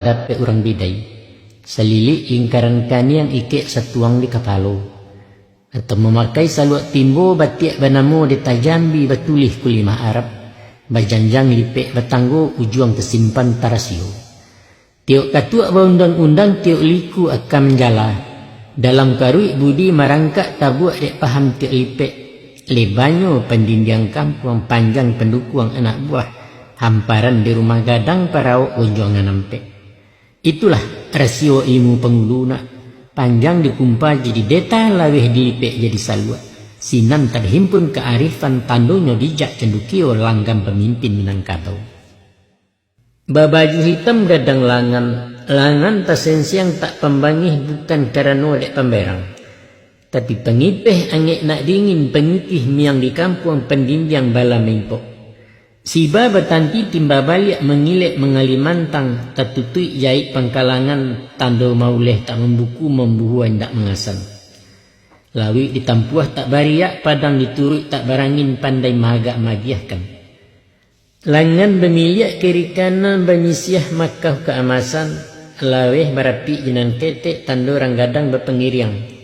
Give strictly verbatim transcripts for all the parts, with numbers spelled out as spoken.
dapek urang bidai. Salilik lingkaran kaniang ikek satuang di kapalo. Atau mamakai saluak timbo batiak banamo di tajambi batulih kulimah Arab, bajanjang lipek batanggo ujuang tasimpan tarasio. Tiok katuak baundang-undang tiok liku aka manjala. Dalam karuik budi marangkak tabuak dek paham tiok lipek. Lebanyo pandindiang kampuang panjang pandukuang anak buah, hamparan di rumah gadang paraok gonjongan ampek. Itulah rasio ilmu pangulu nak, panjang dikumpa jadi deta laweh dilipek jadi saluak. Sinan tahimpun kaarifan tandonyo bijak candukio langgam pamimpin Minangkabau. Babaju hitam gadang langan, langan tasensiang tak pambangih bukan karano dek pamberang. Tapi pangipeh angek nak dingin pangipih miang di kampuang pandindiang bala maimpok. Siba batanti timba baliak mangilek mangali mantang, tatutuik jaik pangkalangan, tando mauleh tak mambuku mambuhua indak mangasan. Lauik ditampuah tak bariak, padang dituruik tak barangin pandai maagak maagiahkan. Langan bamiliak kiri kanan bamisiah makau kaamasan, laweh barapik jinan ketek tando rang gadang bapangiriang.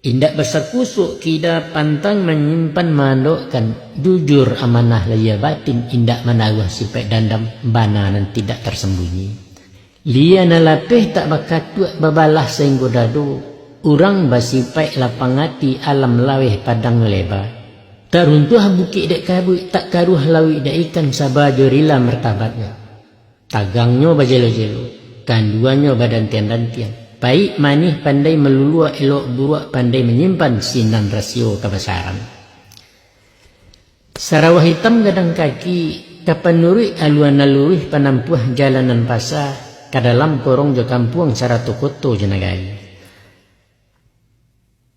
Indak basakusuak kida pantang manyimpan maandokkan, jujur amanah lahia batin indak manaruah sipaik dandam bana nan tidak tarsambunyi. Lia nan lapeh tak bakatuak babalah sainggo dado, urang basipaik lapang ati alam laweh padang leba. Tak runtuah bukik dek kabuik, tak karuah lauik dek ikan saba jo rila martabatnyo. Tagangnyo bajelo-jelo, kanduanyo badantian-dantian. Paik manih pandai maluluak, elok buruak pandai manyimpan sinan rasio kabasaran. Sarawah itam gadang kaki, ka panuruik alua nan luruih panampuah jalan nan pasa, ka dalam korong jo kampuang sarato koto jo nagari.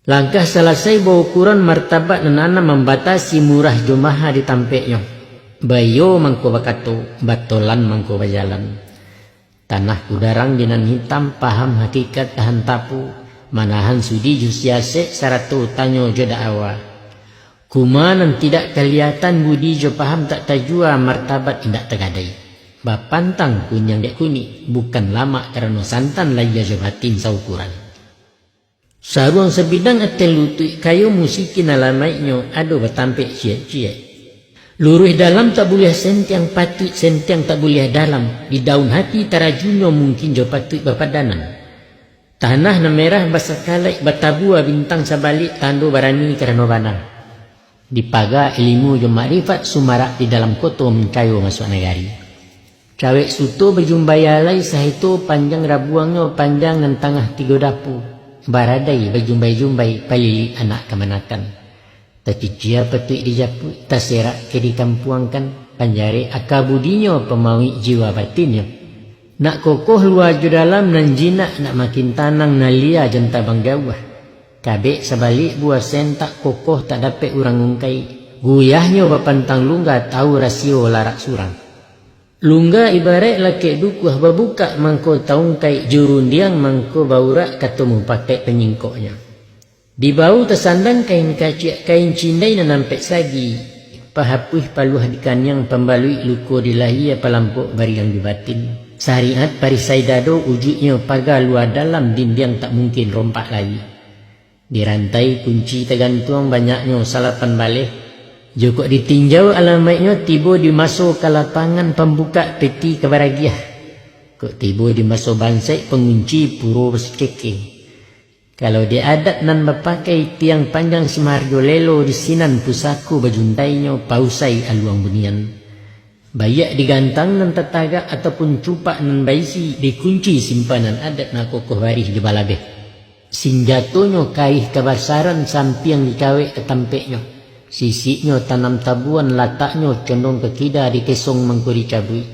Langkah salasai baukuran martabat nan anam mambatasi murah jo maha di tampeknyo. Baiyo mangko bakato, batolan mangko bajalan. Tanah kudarang di nan hitam, paham hakikat tahan tapu, manahan sudi jo siasek sarato tanyo jo da'awa. Kuma nan tidak kaliatan budi jo paham tak tajua, martabat indak tagadai. Bapantang kuniang dek kunik, bukan lamak karano santan, lahia jo batin saukuran. Saruang sabidang ateh lutuik, kayo musikin alamaiknyo ado batampek ciek-ciek. Luruih dalam tak buliah sentiang, patuik sentiang tak buliah dalam, di daun hati tarajunnyo mungkin jo patuik bapadanan. Tanah nan merah basakalaik batabua bintang sabalik tando barani karano bana. Dipaga ilimu jo makrifat sumarak di dalam koto mancayo masuak nagari. Cawek suto bajumbai alai saheto panjang rabuangnyo panjang nan tangah tigo dapu, baradai bajumbai-jumbai palilik anak kamanakan. Tacicia patuik dijapuik, taserak ke dikampuangkan, panjarek aka budinyo pamauik jiwa batinnyo. Nak kokoh lua jo dalam nan jinak nak makin tanang nan lia jan tabang jauah. Kabek sabalik buah sen tak kokoh tak dapek urang ungkai. Guyahnyo bapantang lungga tawu rasio larak surang. Lungga ibaraik lakek dukuah babukak mangko taungkai jo rundiang mangko baurak kato mupakaik panyingkoknyo. Di bahu tasandang kain kaciak kain cindai nan ampek sagi. Pahapuih paluah di kaniang pambaluik luko di lahia palampok bariang di batin. Sariat parisai dado ujuiknyo paga lua dalam dindiang tak mungkin rompak lai. Di rantai kunci tagantuang banyaknyo salapan baleh. Jokok ditinjau alamaiknyo tibo di maso ka lapangan pambukak peti ka baragiah. Kok tibo di maso bansaik pangunci puro basakeke. Kalau di adat nan bapakai tiang panjang simarjo lelo di sinan pusako bajuntainyo pausai aluang bunian. Baiak digantang nan tatagak ataupun cupak nan baisi dikunci simpanan adat nan kokoh barih jo balabeh. Sinjatonyo kaih kabasaran sampiang dikawek ka tampeknyo. Sisiknyo tanam tabuan lataknyo condong ka kida dikesong mangko dicabuik.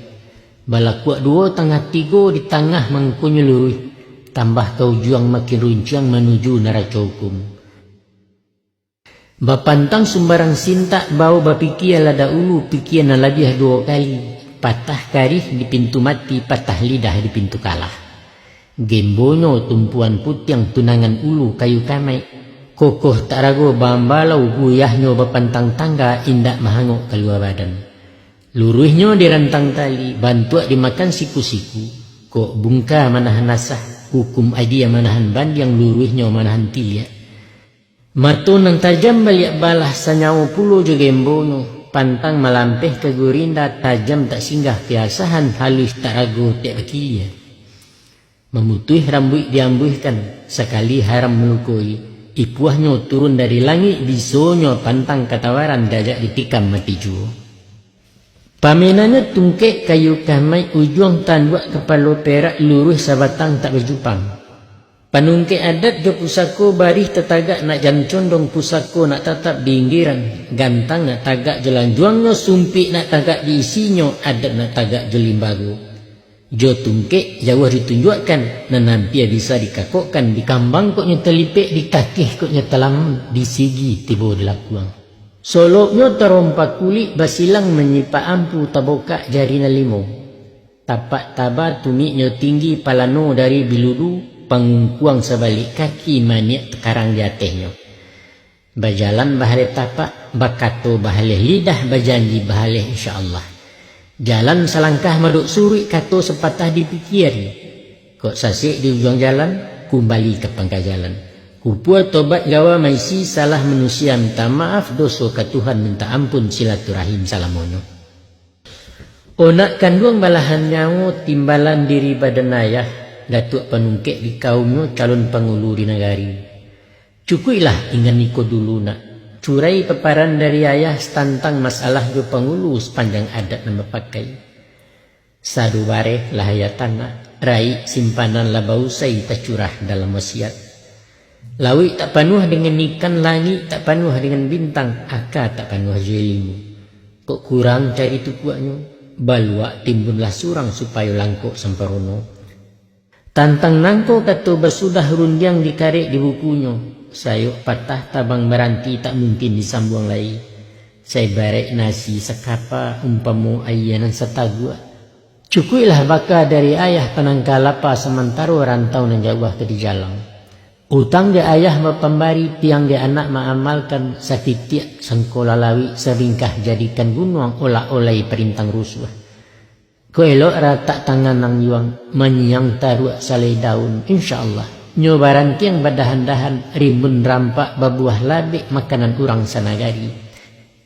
Balakuak duo tangah tigo di tangah mangkonyo luruih, tambah ka ujuang makin runciang manuju naraco hukum. Bapantang sumbarang sintak, bao bapikia lah dahulu, pikia nan labiah duo kali, patah karih di pintu mati, patah lidah di pintu kalah. Gembonyo tumpuan putiang tunangan ulu kayu kamaik, kokoh tak rago baambalau, guyahnyo bapantang tangga, indak mahangok kalua badan. Luruihnyo di rantang tali, bantuak dimakan siku-siku. Kok bungka manahan asah, hukum adia manahan bandiang, luruihnyo manahan tiliak. Mato nan tajam baliak balah, sanyawo pulo jo gembonyo, pantang malampeh ka gurinda, tajam tak singgah piasahan, haluih tak rago tiak bakilia. Mamutuih rambuik diambuihkan, sakali haram malukoi, ipuahnyo turun dari langik, bisonyo pantang katawaran, gajak ditikam mati juo. Pamenannyo tungkek kayu kamai, ujuang tanduak kapalo perak, luruih sabatang tak bajupang. Panungkek adat jo pusako, barih tatagak nak jan condong, pusako nak tatap di inggiran, gantang nak tagak jo lanjuangnyo, sumpik nak tagak di isinyo, adat nak tagak jo limbago. Jo tungkek jauah ditunjuakkan, nan ampia bisa dikakokkan, di kambang kok nyo talipek, di kakeh kok nyo talam, di sigi tibo di lakuang. Solopnyo tarompa kulik, basilang manyipak ampu, tabokak jari nan limo. Tapak taba tumiknyo tinggi, palano dari biludu, pangungkuang sabalik kaki, maniak takarang di atehnyo. Bajalan bahaleh tapak, bakato bahaleh lidah, bajanji bahaleh insya Allah. Jalan salangkah madok suruik, kato sapatah dipikiari. Kok sasek di ujuang jalan, kumbali ka pangka jalan. Kupua tobat gawa maisi, salah manusia minta maaf, doso ka Tuhan minta ampun, silaturahim salamonyo. Onak kanduang balahan nyawo, timbalan diri badan ayah, datuak panungkek di kaumnyo, calon pangulu di nagari. Cukuiklah ingan iko dulu nak, curai paparan dari ayah, satantang masalah jo pangulu, sapanjang adat nan bapakai. Sado bareh lah ayah tanak, raik simpanan lah bausai, tacurah dalam wasiat. Lauik tak panuah dengan ikan, langik tak panuah dengan bintang, aka tak panuah jo ilimu. Kok kurang cari tukuaknyo, baluak timbunlah surang, supayo langkok samparono. Tantang nangko kato basudah, rundiang dikarek di bukunyo, sayok patah tabang baranti, tak mungkin disambuang lai. Saibaraik nasi sakapa, umpamo aia nan sataguak. Cukuiklah baka dari ayah, panangka lapa samantaro, rantau nan jauah ka dijalang. Utang di ayah bapambari, piang di anak maamalkan, satitiak sangko lalawik, sabingkah jadikan gunuang, olak olai parintang rusuah. Kok elok ratak tangan anjuang, manyiang taruak salai daun, insya Allah. Nyo barantiang badahan-dahan, rimbun rampak babuah labek, makanan urang sanagari.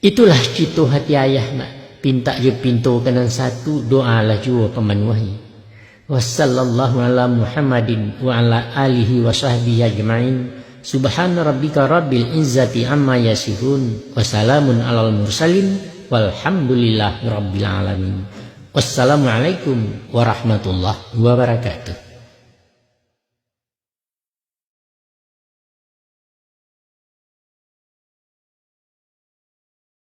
Itulah cito hati ayah nak, pintak jo pinto ka nan satu, doalah juo pamanuahi. Wa sallallahu ala Muhammadin wa ala alihi wa sahbihi ajmain. Subhana rabbika rabbil izzati amma yasifun. Wa salamun alal mursalin. Walhamdulillahi rabbil alamin. Wassalamualaikum warahmatullahi wabarakatuh.